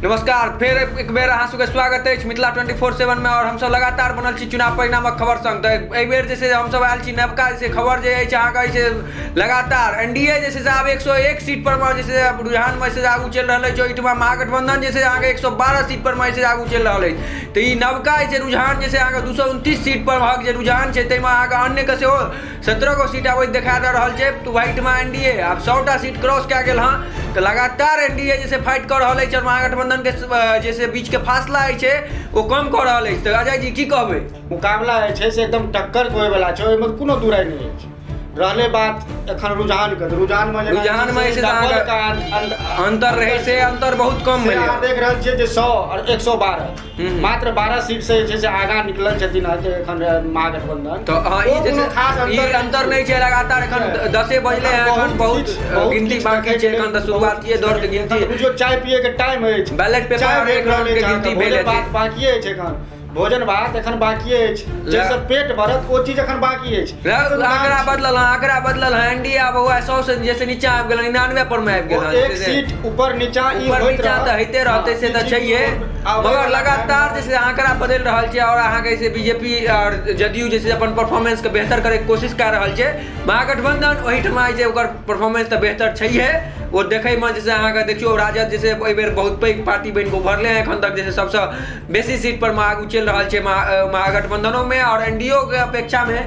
नमस्कार, फेर एक बेर अहाँ सबके स्वागत अछि मिथिला 24/7 में और हमसब लगातार बनल छी चुनाव परिणामक खबर संग। तऽ एहि बेर जे छै हमसब आयल छी नवका जे खबर जे अछि अहाँके जे लगातार एनडीए जे छै से आब 101 सीट पर मे जे छै रुझान मे से आगू चलि रहल अछि। ओहिठमा महागठबंधन जे छै अहाँके 112 सीट पर मे जे आगू चलि रहल अछि। तऽ ई नवका जे रुझान जे छै अहाँके 229 सीट पर जे रुझान छै ताहिमे अहाँके अन्यके सेहो 17 गो सीट आबैत देखा दऽ रहल छै। तऽ ओहिठमा एनडीए आब 100टा सीट क्रॉस कए गेल हँ। तऽ लगातार एनडीए जे छै फाइट कऽ रहल अछि और महागठबंधन के जे छै बीच के फासला अछि ओ कम कऽ रहल अछि। तऽ अजय जी की कहबै? मुकाबला जे छै से एकदम टक्कर के होइवला छै, ओहिमे कोनो दूराइ नहि अछि। रहले बात एखन रुझान के, रुझान मे रुझान मे जे अंतर रहै से अंतर बहुत कम भेलै। अहाँ देख रहल छियै जे 100 और 112 मात्र 12 सीट से जे छै से आगाँ निकलल छथिन एखन महागठबंधन। तऽ हँ, ई जे छै ई अंतर नहि छै। लगातार एखन 10 बजले हैं, एखन बहुत गिनती बाकी छै, एखन तऽ शुरुआतीये दौर के गिनती। बुझियौ चाय पिए के टाइम अछि, बैलेट पेपर एक राउंड के गिनती भेल अछि, बाकी अछि एखन भोजन भात एखन बाकी अछि, जाहिसँ पेट भरत ओ चीज एखन बाकी अछि। आंकड़ा बदलल हँ, आंकड़ा बदलल हँ। एनडीए आब हुआ 100 से जैसे नीचा आबि गेल, 99 पर मे आबि गेल हँ। एक सीट ऊपर नीचा ऊपर नीचा तऽ होइते रहतै, से तऽ छैहे, मगर लगातार जे छै आंकड़ा बदलि रहल छै और अहाँके जे बीजेपी और जदयू जे छै अपन परफॉर्मेंस के बेहतर करैके कोशिश कए रहल छै। महागठबंधन ओहिठमा जे ओकर परफॉर्मेंस तऽ बेहतर छैहे, ओ देखैमे जे छै अहाँके देखियौ राजद जे छै एहिबेर बहुत पैघ पार्टी बनि कऽ उभरलै हँ। एखन तक जे छै सबसँ बेसी सीट पर आगू चलि रहल छै महागठबंधनोमे और एनडीओ के अपेक्षामे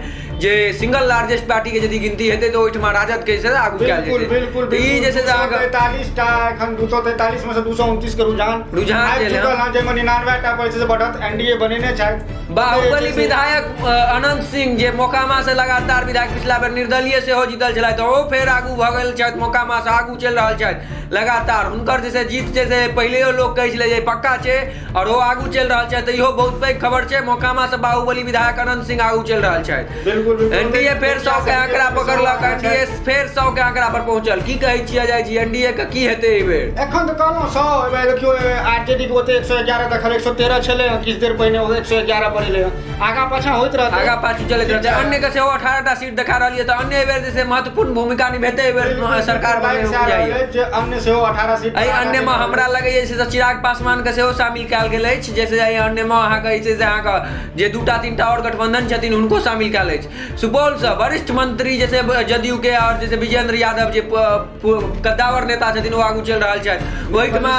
जे सिंगल लार्जेस्ट पार्टी के यदि गिनती हेतै तऽ ओहिठमा राजद के जे छै आगू कयल जेतै। बिल्कुल, ई जे छै अहाँके 243 टा एखन 243 मे से 229 के रुझान आबि चुकल हँ, जाहिमे 99 टा पर जे छै बढ़त एनडीए बनेने छथि। बाहुबली विधायक अनंत सिंह जे मोकामा से लगातार विधायक पिछला बेर निर्दलीय सेहो जीतल छलथि, तऽ ओ फेर आगू भऽ गेल छथि, मोकामा से आगू चलि रहल छथि लगातार। हुनकर जे छै जीत जे छै पहिलेओ लोक कहै छलै जे पक्का छै और ओ आगू चलि रहल छथि, तऽ इहो बहुत पैघ खबर छै। मोकामा से बाहुबली विधायक अनंत सिंह आगू चलि रहल छथि। बिल्कुल, एनडीए फेर 100 के आंकड़ा पकड़लक, एनडीए फेर 100 के आंकड़ा पर पहुंचल। की कहै छियै अजय जी, एनडीए के की हेतै एहि बेर? एखन तऽ कहलहुँ 100, देखियौ आरजेडी के ओते 111 देखल, 113 छलै किछु देर पहिने, 111 पर एलै, आगाँ पाछाँ होइत रहतै, आगाँ पाछू चलैत रहतै। अन्य के सेहो 18टा सीट देखा रहल यऽ, तऽ अन्य एहि बेर जे छै महत्वपूर्ण भूमिका निभेतै एहि बेर सरकार बनै जे अन्य सेहो 18 सीट। एहि अन्य मे हमरा लगैए जे चिराग पासवान के सेहो शामिल कयल गेल अछि। जैसे एहि अन्य मे अहाँके जे छै से अहाँके जे 2टा 3टा आओर गठबंधन छथिन हुनको शामिल कयल अछि। सुपौलसँ वरिष्ठ मंत्री जैसे जदयू के और जैसे विजयेंद्र यादव जे कद्दावर नेता छथिन ओ आगू चलि रहल छथि। ओहिठमा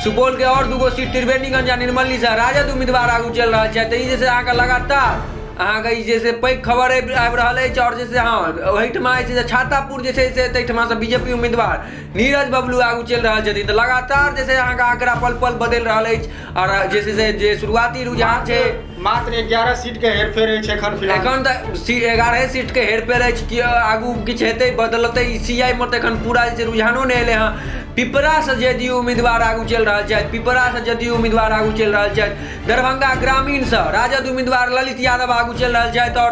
सुपौल के और 2 गो सीट त्रिवेणीगंज आ निर्मली से राजद उम्मीदवार आगू चलि रहल छथि। तऽ ई जे छै अहाँके लगातार अहाँके ई जे छै पैघ खबर आबि रहल अछि। और जे छै हँ ओहिठमा जे छै छातापुर जे छै से ताहिठमासँ बीजेपी उम्मीदवार नीरज बबलू आगू चलि रहल छथिन। तऽ लगातार जे छै अहाँके आंकड़ा पल पल बदलि रहल अछि और जे छै से जे शुरुआती रुझान छै मात्र 11 सीट के हेरफेर अछि एखन फिलहाल। एखन तऽ 11 सीट के हेरफेर अछि कि आगू किछु हेतै बदलतै। ई सीआई मे तऽ एखन पूरा जे छै रुझानो नहि एलै हँ। पिपरा से जदयू उम्मीदवार आगू चलि रहल छथि, पिपरा से जदयू उम्मीदवार आगू चलि रहल छथि। दरभंगा ग्रामीण से राजद उम्मीदवार ललित यादव आगू चलि रहल छथि और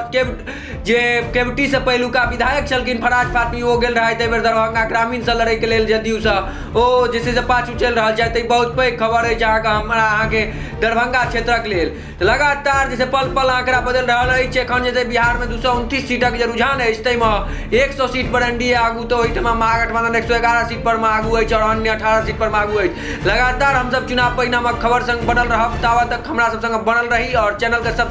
जे केवटी से पहिलुका विधायक छलखिन फराज फातमी ओ गेल रहथि एहि बेर दरभंगा ग्रामीण से लड़ैके लेल जदयू से, ओ जे छै से पाछू चलि रहल छथि। ई बहुत पैघ खबर अछि अहाँके हमरा अहाँके दरभंगा क्षेत्रक लेल। लगातार जे छै पल पल आंकड़ा बदलि रहल अछि। एखन जे छै बिहारमे 229 सीटक जे रुझान अछि ताहिमे 100 सीट पर एनडीए आगू, तऽ ओहिठमा महागठबंधन 111 सीट पर मे आगू अछि और अन्य 18 सीट पर मे आगू अछि। लगातार हमसब चुनाव परिणामक खबर संग बनल रहब, ताबत तक हमरा सब संग बनल रही और चैनल के सब्सक्राइब